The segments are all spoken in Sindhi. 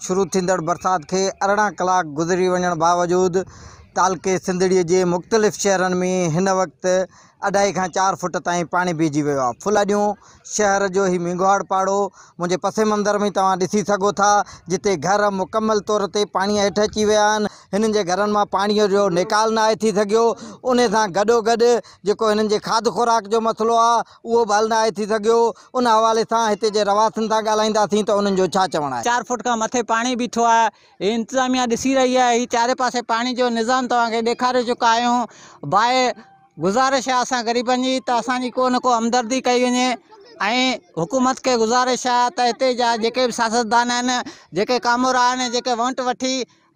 شروع ٿيندڙ برسات کي 18 ڪلاڪ گذري وڃڻ باوجود تعلقي سنڌڙي جي مختلف شهرن ۾ هن وقت اڍائي کان 4 فوٽ تائين پاڻي بيهجي ويو آهي. ڦلاڏيون شهر جو هي مينگهواڙ پاڙو منهنجي پس منظر ۾ توهان ڏسي سگهو ٿا جتي گهر مڪمل طور تي پاڻي هيٺ اچي ويا آهن. هنن جي گهرن مان پاڻي جو نيڪال ناهي ٿي سگهيو ان سان گڏو گڏ جيڪو هنن جي کاڌ خوراڪ جو مسئلو آهي اهو به حل ناهي ٿي سگهيو. ان حوالي سان هتي جي رهواسين سان ڳالهائينداسين ته انهن جو ڇا چوڻ آهي. 4 فوٽ کان مٿي پاڻي بيٺو آهي. هي انتظاميا ڏسي رهي آهي. هي چاري پاسي پاڻي جو نظام توهان کي ڏيکاري چڪا آهيون. باء گذارش آهي اسان غريبن جي ته اسان جي ڪو نه ڪو همدردي ڪئي وڃي ۽ حڪومت کي گذارش آهي ته هتي جا جيڪي به سياستدان آهن جيڪي ڪامورا آهن جيڪي وونٽ وٺي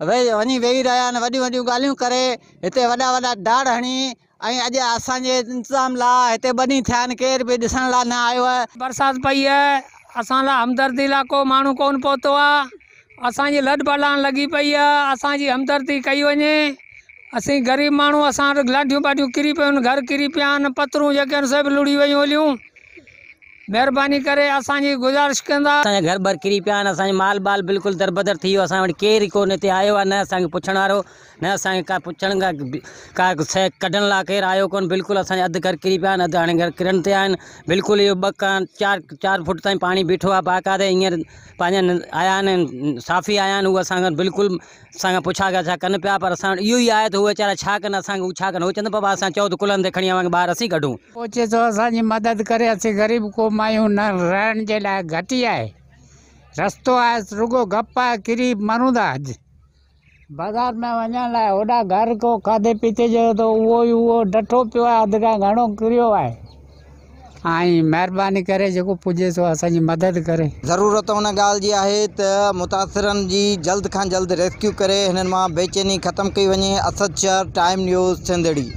وڃي ويهي رهيا آهن وڏيون وڏيون ڳالهيون ڪري هتي وڏا وڏا ڊاڙ هڻي ۽ اڄ اسان جي انتظام لاء هتي ٻه ڏينهن ٿيا آهن ڪير به ڏسڻ لاء نه آيو آهي. برسات پئي آهي اسان لاء همدردي لاء ڪو ماڻهو ڪونه پهتو آهي اسان جي لڏ پلاڻ لڳي پئي آهي اسان جي همدردي ڪئي وڃي اسين غريب ماڻهو اسان وٽ لانڍيون ٻاڍيون ڪري پيون آهن گهر ڪري پيا آهن پترون جيڪي آهن سي به لڙهي ويون هليون مهرباني ڪري اسان جي گذارش ڪندا. اسان جا گهر ٻر ڪري پيا آهن اسان جو مال ٻال بلڪل دربدر ٿي ويو اسان وٽ ڪير ئي ڪونه هتي آيو آهي نه اسان کي پڇڻ وارو نه اسان کي ڪا پڇڻ ڪا شيء ڪڍڻ لاء ڪير آيو ڪونه بلڪل اسان جا اڌ گهر ڪري پيا آهن اڌ هاڻي گهر ڪرڻ تي آهن بلڪل اهو 2 کان 4 فوٽ تائين پاڻي بيٺو آهي باقاعده هينئر پنهنجا آيا آهن صافي آيا آهن هو اسان کان بلڪل اسان کان پڇا ڳاڇا ڪن پيا پر اسان وٽ اهو ئي آهي ته هو ويچارا ڇا ڪن اسان کي هو ڇا ڪن هو چون ٿا بابا اسان چئو ته ڪلهن تي کڻي اوهان کي ٻاهر اسين ڪڍون. پهچي ٿو اسان جي مدد ڪري اسين غريب قوم آهيون نه رهڻ جي لاء گهٽي آهي رستو آهي رڳو گپ آهي ڪري مرون ٿا اڄ بازار ۾ وڃڻ لاء هوڏا گهر ڪو کاڌي پيتي جو ته اهو ئي اهو ڊٺو پيو آهي اڌ کان گهڻو ڪريو آهي ۽ مهرباني ڪري جيڪو پڄي سو اسان جي مدد ڪري. ضرورت ان ڳالهه جي آهي ته متاثرن جي جلد کان جلد ريسڪيو ڪري هنن مان بيچيني ختم ڪئي وڃي، اسد شر، ٽائيم نيوز، سنڌڙي.